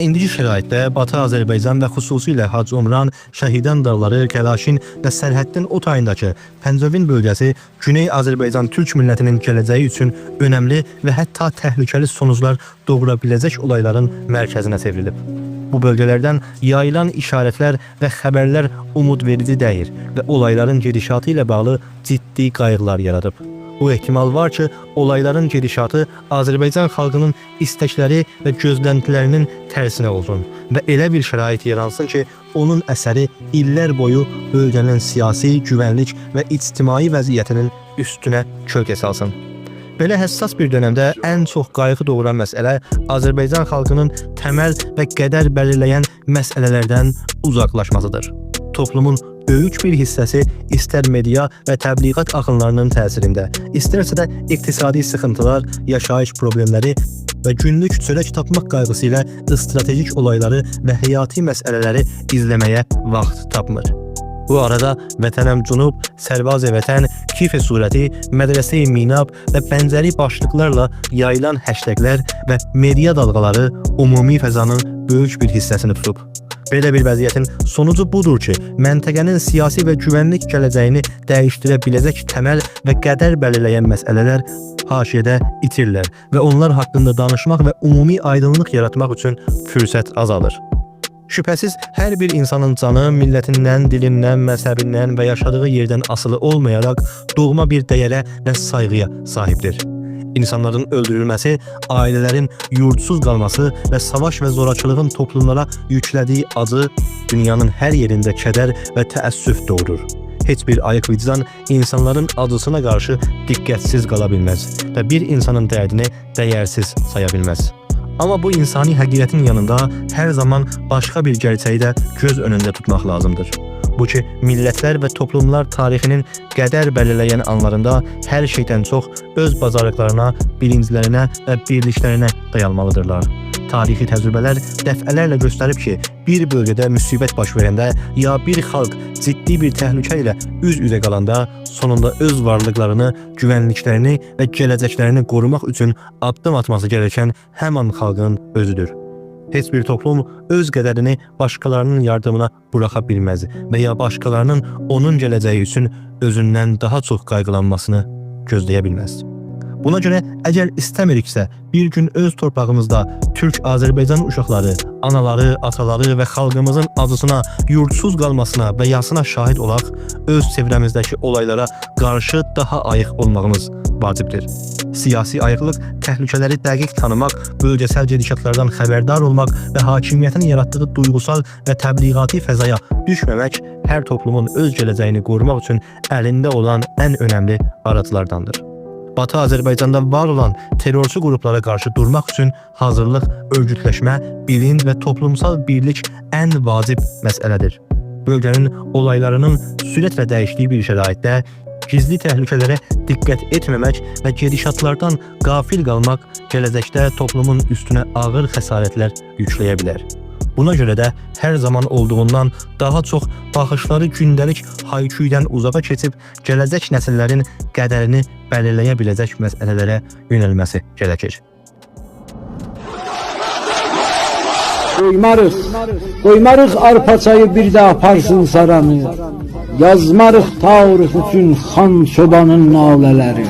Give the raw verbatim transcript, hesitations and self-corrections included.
ایندیکی شرایطده باتی آذربایجان و خصوصیله حاج عمران، شهیدان داغلاری، کلاشین و سرحدین او تایینداکی پنجوین بؤلگه‌سی گونئی آذربایجان تورک میللتینین گله‌جه‌یی اوچون اؤنملی و حتی تهلکه‌لی سونوجلار دوغورا بیله‌جک اولایلارین مرکزینه چئوریلیب. بو بؤلگه‌لردن یاییلان اشارتلر و خبرلر اومود وئریجی دئییل و اولایلارین گئدیشاتی ایله باغلی جدی قایغیلار یارادیب. بو احتمال وار کی، اولایلارین گئدیشاتی آذربایجان خالقینین ایستکلری و گؤزلنتیلرینین ترسینه اولسون و ائله بیر شرایط یارانسین کی، اونون اثری ایللر بویو بؤلگه‌نین سیاسی، گوونلیک و اجتماعی وضعیتینین اوستونه کؤلگه سالسین. بئله حساس بیر دؤنمده ان چوخ قایغی دوغوران مسئله آذربایجان خالقینین تمل و قدر بلیرله‌ین مسئله‌لردن اوزاقلاشماسیدیر. توپلومون بؤیوک بیر حیصه‌سی ایستر مئدیا و تبلیغات آخینلارینین تأثیرینده، ایسترسه ده اقتصادی سیخینتیلار، یاشاییش پروبلئملری و گونلوک چؤرک تاپماق قایغیسی ایله استراتژیک اولایلاری و حیاتی مسئله‌لری ایزله‌مه‌یه واخت تاپمیر. بو آرادا وطنم جنوب، سرباز وطن، کیف صورتی، مدرسه‌ی میناب و بنزری باشلیقلارلا یاییلان هشتگلر و مئدیا دالغالاری عمومی فضانین بؤیوک بیر حیصه‌سینی توتوب. بئله بیر وضعیتین سونوجو بودور کی، منطقه‌نین سیاسی و گوونلیک گله‌جه‌یینی دییشدیره بیله‌جک تمل و قدر بلیرله‌ین مسئله‌لر حاشیه‌ده ایتیریلر و اونلار حاقیندا دانیشماق و عمومی آیدینلیق یاراتماق اوچون فرصت آزالیر. شبهه‌سیز، هر بیر اینسانین جانی میللتیندن، دیلیندن، مذهبیندن و یاشادیغی یئردن آسیلی اولمایاراق دوغما بیر دَیَره و سایغییا صاحیبدیر. اینسانلارین اؤلدورولمه‌سی، عائله‌لرین یوردسوز قالماسی و ساواش و زوراکیلیغین توپلوملارا یوکله‌دیگی آجی دونیانین هر یئرینده کدر و تأسف دوغورور. هئچ بیر آییق وجدان اینسانلارین آجیسینا قارشی دقت‌سیز قالا بیلمز و بیر اینسانین دردینی دَیَرسیز سایا بیلمز. آمما بو اینسانی حقیقتین یانیندا هر زامان باشقا بیر گئرچه‌یی ده گؤز اؤنونده توتماق لازیمدیر. بو کی، میللتلر و توپلوملار تاریخینین قدر بلیرله‌ین آنلاریندا هر شئیدن چوخ اؤز باجاریقلارینا، بیلینجلرینه و بیرلیکلرینه دایانمالیدیرلار. تاریخی تجربه‌لر دفعه‌لرله گؤستریب کی، بیر بؤلگه‌ده مصیبت باش وئرنده یا بیر خالق جدی بیر تهلکه ایله اوز-اوزه قالاندا، سونوندا اؤز وارلیقلارینی، گوونلیکلرینی و گله‌جکلرینی قوروماق اوچون آددیم آتماسی گرکن همان خالقین اؤزودور. هئچ بیر توپلوم اؤز قدرینی باشقالارینین یاردیمینا بوراخا بیلمز و یا باشقالارینین اونون گله‌جه‌یی اوچون اؤزوندن داها چوخ قایغیلانماسینی گؤزله‌یه بیلمز. بونا گؤره، اگر ایسته‌میریکسه بیر گون اؤز تورپاغیمیزدا تورک آذربایجان اوشاقلاری، آنالاری، آتالاری و خالقیمیزین آجیسینا، یوردسوز قالماسینا و یاسینا شاهید اولاق، اؤز چئوره‌میزده‌کی اولایلارا قارشی داها آییق اولماغیمیز واجیبدیر. سیاسی آییقلیق، تهلکه‌لری دقیق تانیماق، بؤلگه‌سل گئدیشاتلاردان خبردار اولماق و حاکمیتین یاراتدیغی دویغوسال و تبلیغاتی فضایا دوشمه‌مک هر توپلومون اؤز گله‌جه‌یینی قوروماق اوچون الینده اولان ان اؤنملی آراجلارداندیر. باتی آذربایجاندا وار اولان ترورچو قروپلارا قارشی دورماق اوچون حاضیرلیق، اؤرگوتلشمه، بیلینج و توپلومسال بیرلیک ان واجیب مسئله‌دیر. بؤلگه‌نین اولایلارینین سرعتله دییشدیگی بیر شرایطده گیزلی تهلکه‌لره دقت ائتمه‌مک و گئدیشاتلاردان غافل قالماق گله‌جکده توپلومون اوستونه آغیر خسارتلر یوکله‌یه بیلر. بونا گؤره ده هر زامان اولدوغوندان داها چوخ باخیشلاری گونده‌لیک های‌کویدن اوزاغا کئچیب، گله‌جک نسیللرین قدرینی بلیرله‌یه بیله‌جک مسئله‌لره یؤنلمه‌سی گرکیر. قویماریق، قویماریق آرپاچایی بیر ده آپارسین سارانی. یازماریق تاریخ اوچون خان چوبانین ناله‌لری.